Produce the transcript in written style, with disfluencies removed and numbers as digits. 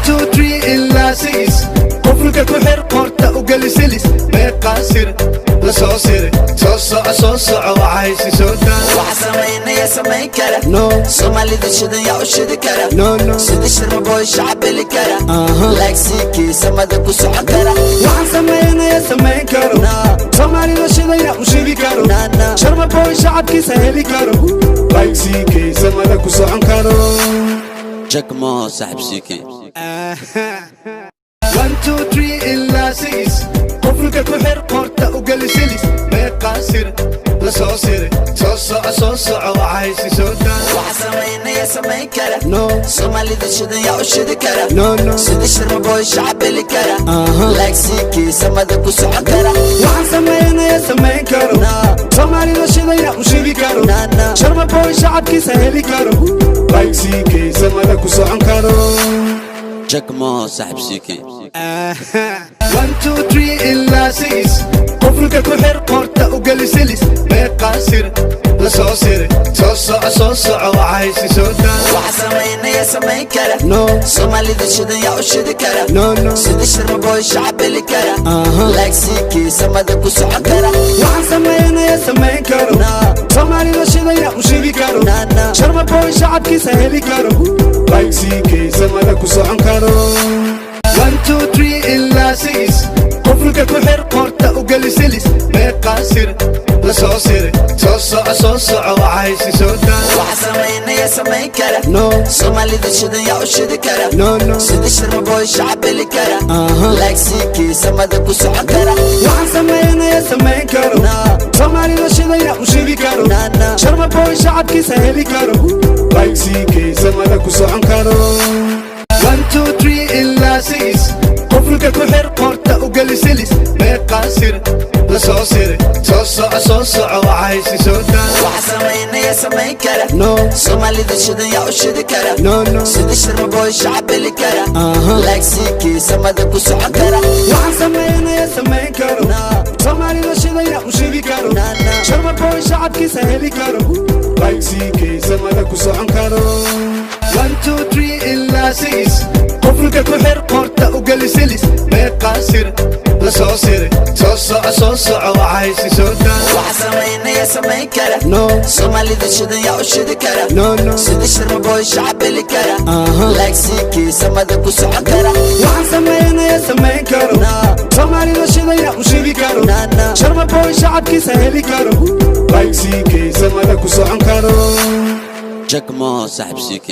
2 3 ilaa 6, qofulka ku xir, qorta u geli silis. Meeqaa sir la soo siray? Soo soco, soo soco, waxaysi soo daa. Waxa samaynaya samayn kara? No. Soomaalida shidan, yaa u shidi kara? No. Sida Sharmaboy shacab heli kara? Laagsiikii samada ku socon kara? Waxaan samaynaya samayn karo? Soomaalida shidaya, u shidi karo? No. Sharma Boy shacabkiisa heli karo? Like CK, samada ku socon karo? Jagmo saaxib CK. 1 2 3 ilaa 6, qofulka ku xir, qorta u geli silis. Meeqaa sir la soo siray? Soo soco, soo soco, waxaysi soo daa. Waxa samaynaya samayn kara? No. Soomaalida shidan, yaa u shidi kara? No. Sida Sharmaboy shacab heli kara? Laagsiikii samada ku socon kara? Waxaan samaynaya samayn karo? Soomaalida shidaya, u shidi karo? No. Sharma Boy shacabkiisa heli karo? Like CK, samada ku socon karo? Jagmo saaxib CK. 1 2 3 ilaa 6, qofulka ku xir, qorta u geli silis. Meeqaa sir la soo siray? Soo soco, soo soco, waxaysi soo daa. Waxa samaynaya samayn kara? No. Soomaalida shidan, yaa u shidi kara? No. Sida Sharmaboy shacab heli kara? Laagsiikii samada ku socon kara? Waxaan samaynaya samayn karo? Soomaalida shidaya, u shidi karo? No. Sharma Boy shacabkiisa heli karo? Like CK, samada ku socon karo? 1 2 3 ilaa 6, qofulka ku xir, qorta u geli silis. Meeqaa sir la soo siray? Soo soco, soo soco, waxaysi soo daa. Waxa samaynaya samayn kara? No. Soomaalida shidan, yaa u shidi kara? No. Sida Sharmaboy shacab heli kara? Laagsiikii samada ku socon kara? Waxaan samaynaya samayn karo? Soomaalida shidaya, u shidi karo? No. Sharma Boy shacabkiisa heli karo? Like CK, samada ku socon karo? 1 2 3 ilaa 6, qofulka ku xir, qorta u geli silis. Meeqaa sir la soo siray? Soo soco, soo soco, waxaysi soo daa. Waxa samaynaya samayn kara? No. Soomaalida shidan, yaa u shidi kara? No. Sida Sharmaboy shacab heli kara? Laagsiikii samada ku socon kara? Waxaan samaynaya samayn karo? Soomaalida shidaya, u shidi karo? No. Sharma Boy shacabkiisa heli karo? Like CK, samada ku socon karo? 1 2 3 ilaa 6, qofulka ku xir, qorta u geli silis. Meeqaa sir la soo siray? Soo soco, soo soco, waxaysi soo daa. Waxa samaynaya samayn kara? No. Soomaalida shidan, yaa u shidi kara? No. Sida Sharmaboy shacab heli kara? Laagsiikii samada ku socon kara? Waxaan samaynaya samayn karo? Soomaalida shidaya, u shidi karo? No. Sharma Boy shacabkiisa heli karo? Like CK, samada ku socon karo? Jagmo saaxib CK.